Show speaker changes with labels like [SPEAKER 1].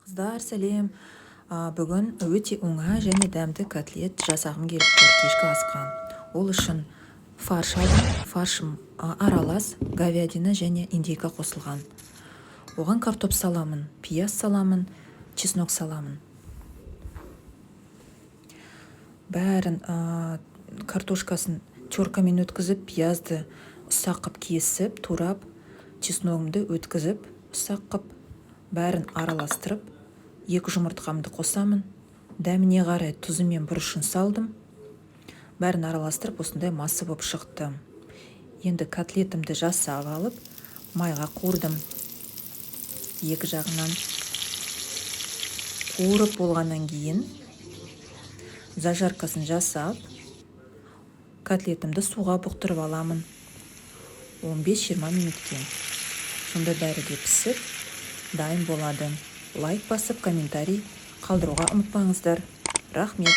[SPEAKER 1] Қыздар, сәлем! Бүгін өте оңай және дәмді котлет жасағым келіп тұр кешкі асқа. Ол үшін фарш алдым. Фаршым аралас, говядина және индейка қосылған. Оған картоп саламын, пияз саламын, чеснок саламын. Бәрін картошкасын теркамен өткізіп, пиязды ұсақ қып кесіп, турап, чесногымды өткізіп, ұсақ қып, бәрін араластырып, 2 жұмыртқамды қосамын. Дәміне қарай тұзы мен бұрышын салдым. Бәрін араластырып, осындай масса болып шықты. Енді котлетімді жасап алып, майға қуырдым. Екі жағынан қуырып болғаннан кейін зажаркасын жасап, котлетімді суға бұқтырып аламын 15-20 минутке. Сонда бәрі де пісіп, дайын болады. Лайк басып, комментарий қалдыруға ұмытпаңыздар. Рахмет.